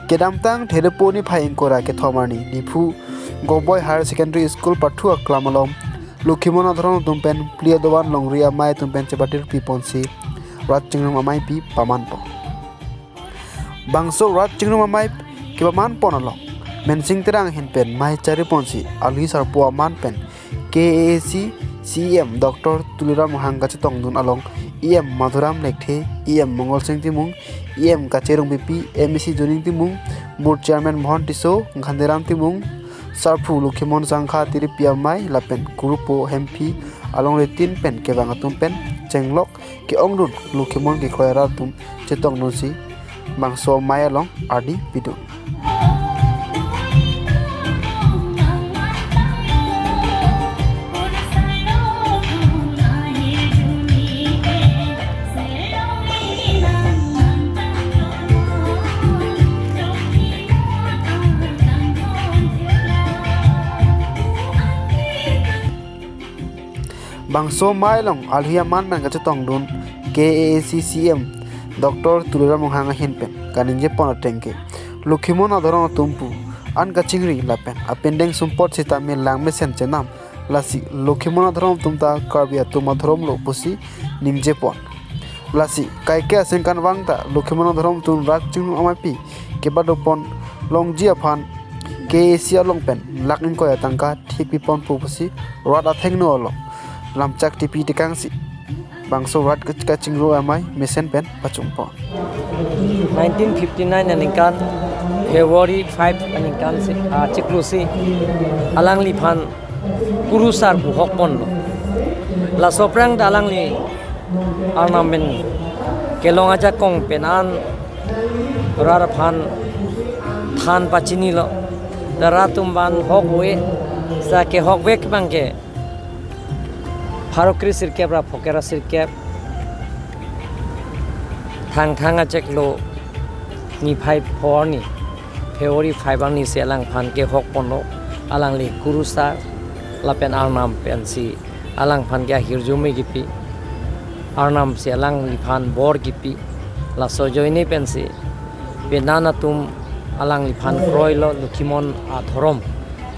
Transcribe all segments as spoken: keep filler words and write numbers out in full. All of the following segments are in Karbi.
Kedamtang Therepo niphai ingkoi ra kethom arni Diphu Government Higher Secondary School pathu aklam along Lokhimon adhorom atum pen phli adovan longri amei atum pen chepatirpi ponsi rat chingrum ameipi pamanpo. Bangso rat chingrum amei kepaman pon along Mensing Terang ahin pen mei chari ponsi alhi sarpo aman pen K A A C C E M Doctor Tuliram Ronghang kachetongdun along E M Madhuram Lekthe, E M Mongol Sing Timung, E M Kache Rongpipi, M A C Joning Timung, Board Chairman Mohon Tisso, Gandhiram Timung, sarpo Lokhimon Sangha tiripi amei lapen kurupo hemphi alongri tin pen kevang atum pen chenglok ke-ongdun Lokhimon kekroi arat atum chetongdunsi bangso amei along ardi pidun. Bangso amei along alhi aman pen kachetongdun K A A C C E M Doctor Tuliram Ronghang ahin pen kaningje pon ateng ke Lokhimon adhorom atum pu an kachingri lapen apindeng sumpot sitame langmesen chenam, lasi Lokhimon adhorom atum ta Karbi atum adhorom lo pusi ningje pon. Lasi kaike asengkan vang ta Lokhimon adhorom atum rat chingrum ameipi kepado pon longji aphan K A A C along pen lakh ingkoi atangka thik piponpo pusi rat athengno along lamchak tipi tekangsi bangso rat kach-, kachingrum amei mesen pen pachung pon. Nineteen fifty-nine aningkan February five aningkan si, ah, chiklo si alangliphan kurusar pu hok ponlo. Laso aphrang ta alangli arnam pen kelong ajakong pen an rat aphan than pachinilo. Ta rat atum aphan hok ave, sa kehok vek abang ke pharo kre sirkep ra phokep ra sirkep Thangthang achiklo niphai phongo arni February five arni si alangphan kehok ponlo. Alangli kurusar lapen arnam pensi alangphan ke ahirjume kipi, arnam si alangliphan bor kipi. Laso ajoine pensi penan atum alangliphan kroilo Lokhimon adhorom.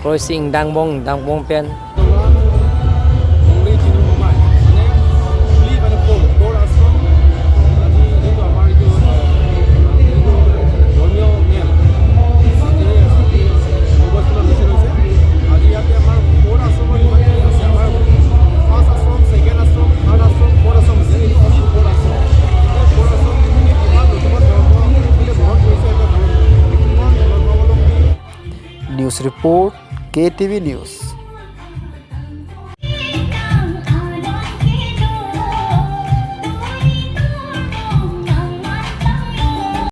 Kroisi ingdang bong, ingdang bong pen. News report, K T V News.